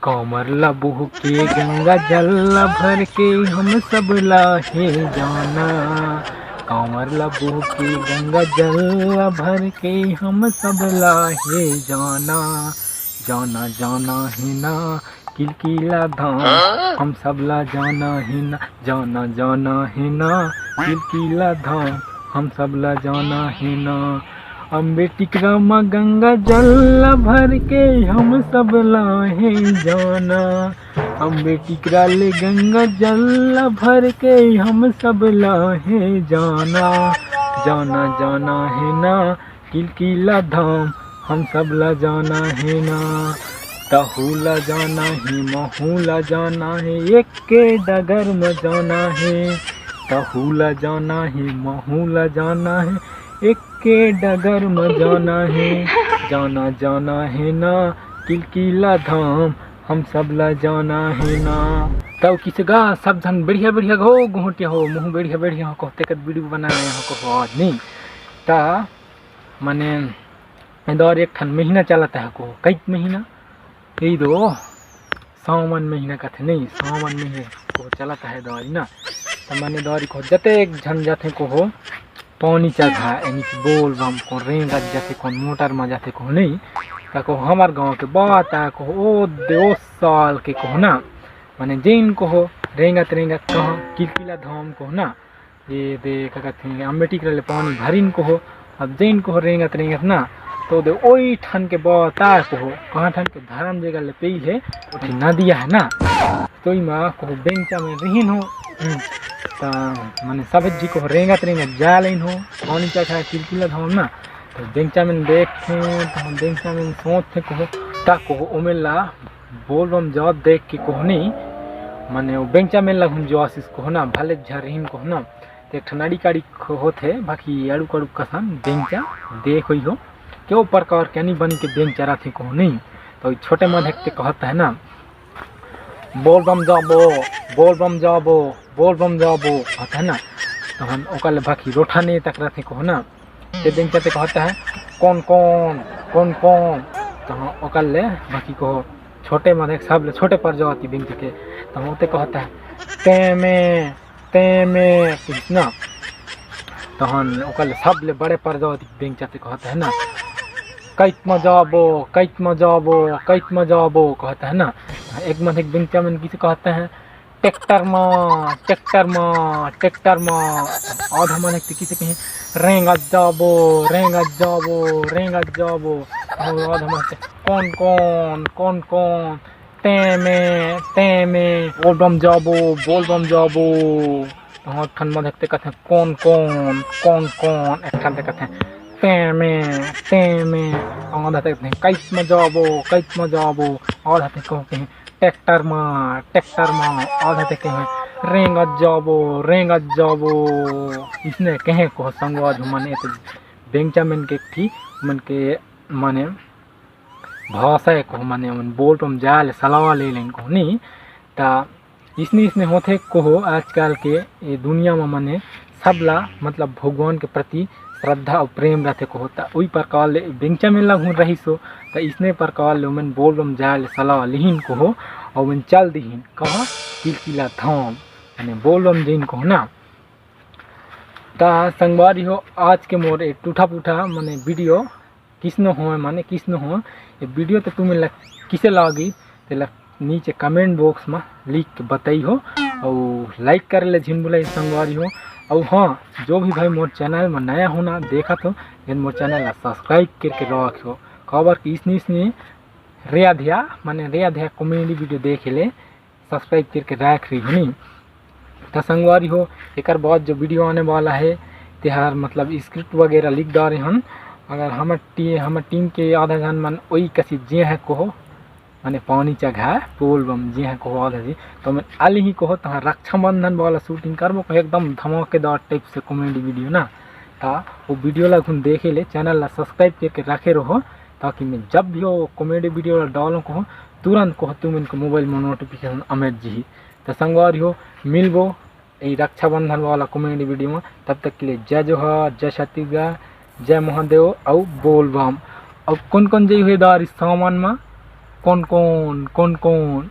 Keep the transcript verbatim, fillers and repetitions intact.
कांवर ला बोह के गंगा जल ला भर के हम सब ला हे जाना। कांवर ला बोह के गंगा जल ला भर के हम सब ला हे जाना। जाना जाना हे ना किलकिला धाम, हम सब ला जाना हे ना। जाना जाना हे ना किलकिला धाम, हम सब ला जाना हे ना। अम्बे टिकरा म गंगा जल ला भर के हम सब ला हे जाना। अम्बे टिकरा ले गंगा जल ला भर के हम सब ला हे जाना। जाना जाना हे ना किलकिला धाम, हम सब ला जाना हे ना। तहू ला जाना हे, महू ला जाना हे, एक के डगर म जाना हे। तहू ला जाना हे, महू ला जाना हे, एक के डगर म जाना हे। जाना जाना हे ना किलकिला धाम, हम सब ला जाना हे ना। तव किसे गा सब झन बढ़िया बढ़िया हो, गोहटिया हो, मुहू बढ़िया बढ़िया हो, कहते कर वीडियो बनाए हो कहो आज नहीं। ता मने ए दौर एक ठन महीना चलत है को, कई महीना, यही दो सावन महीना कथे नहीं, सावन महीना को चलत है दौरी ना। त मने दौरी को जते एक झन जाथे को हो, पानी चघा, यानी कि बोल बम को रेंगत जाथे, कौन मोटर में जाथे को नहीं, त को हमार गांव के बात आ को ओ दो साल के को ना, मने जेन को हो रेंगत रेंगत कहाँ किलकिला धाम को ना, ये दे का कथे अम्बे टिकरा ले पानी भरिन को हो। अब जेन को हो रेंगत रेंगत ना, तो दे ओई ठन के बता को हो, कहाँ ठन के धर्म जगह ले पेल है, ओठी नदिया है ना, तो इमा को हो बेंचा में रहिन हो। हम्म, त मने सब जी को हो रेंगत रेंगत जा लेन हो, पानी चघा किलकिला धाम ना। तो बेंचा में देखथे, तो हम बेंचा में सोचथे को हो, ता को हो ओमेला बोल बम जावत देख के को हो नहीं, मने वो बेंचा में लगुन जो आशीष को हो ना, भले झरहिन को हो ना, ते एक ठन अड़ी काड़ी ख-, होथे, बाकी अड़ुक अड़ुक कसन बेंचा देख होई हो, के ओ प्रकार के नहीं बन के बेंचा रथे को नहीं। तो छोटे मन हेकते कहत है ना, बोल बम जाबो, बोल बम जाबो, बोल बम जाबो, कहत है ना। तो हम ओकर ले बाकी रोठा नहीं तक रथे को ना, ते बेंचा ते कहत है, कौन कौन, कौन कौन। तो हम ओकर ले बाकी को छोटे मन हेक, सब ले छोटे पर जाती बेंचा के। तो हम ओते कहत है, ते में, ते में, ना। तहन ओकर ले सब ले बड़े पर जाती बेंचा ते कहत है ना, कैत म जाबो, कैत म जाबो, कैत म जाबो, कहत है ना। एक मन एक बेंचा मन किसे कहत है, ट्रैक्टर म, ट्रैक्टर म, ट्रैक्टर म। आधा मन एक किसे कहे, रेंगत जाबो, रेंगत जाबो, रेंगत जाबो। और आधा मन से, कौन कौन, कौन कौन, ते में, ते में, बोल बम जाबो, बोल बम जाबो। तो एक ठन मन हेकते कहते, कौन कौन, कौन कौन, एक ठन ते कहते, ते में, ते में, आधा ते कहते, कैत म जाबो, कैत म जाबो, आधा ते कहते, ट्रैक्टर म, ट्रैक्टर म, आधा ते कहे, रेंगत जाबो, रेंगत जाबो। इसने कहे को संगवारी हो मने तो बेंचा मन के एक ठी मन के मने भाषा है को मने मन बोल बम जाए ले सलाह ले लेन को नहीं। ता इसने इसने होथे को हो आजकल के ये दुनिया में मने सबला मतलब भगवान के प्रति श्रद्धा और प्रेम रहथे को होता। उही प्रकार ले बेंचा में लगुन रहिस हो, त इसने प्रकार ले ओमन बोल बम जाए ले सलाह लिहिन को हो, और ओमन चल दिहिन कहाँ, किलकिला धाम, मने बोल बम जइन को हो ना। त संगवारी हो, आज के मोर ए टूठा फूठा मने वीडियो किसनो हो, माने किसनो हो, ये वीडियो तो तुमन ला किसे लागी, तेला नीचे कमेंट बॉक्स में लिख के बताई हो, और लाइक करे ले झिन भुलाई संगवारी हो। और हाँ, जो भी भाई मोर चैनल में नया हो ना देखत हो, जेन मोर चैनल ला सब्सक्राइब करके रख हो, काबर कि इसने इसने रे अध्या, माने रे अध्या कॉमेडी वीडियो देखे ले सब्सक्राइब करके रख रही हो नी। त संगवारी हो, एकर बाद जो वीडियो आने वाला है, तेहर मतलब स्क्रिप्ट वगैरह लिख डारे हन। अगर हमर टी-, हमर टीम के आधा झन मन ओई कसी जे है को हो, माने पानी चघा, बोल बम जे है को हो आधा जी, तो मैं आली ही को हो, तहाँ रक्षाबंधन वाला शूटिंग करबो, एकदम धमाकेदार टाइप से कॉमेडी वीडियो ना। ता वो वीडियो ला घुन देखे ले, चैनल ला सब्सक्राइब करके रखे रहो, ताकि मैं जब भी वो कॉमेडी वीडियो ला डालूँ को हो, तुरंत को हो तुमन के मोबाइल में नोटिफिकेशन अमेर जी। त संगवारी हो, मिलबो ए रक्षाबंधन वाला कॉमेडी वीडियो में। तब तक के लिए जय जोहार, जय छत्तीसगढ़, जय महादेव, अउ बोल बम। अउ कौन कौन जई हुए दारी सावन में, कौन कौन, कौन कौन?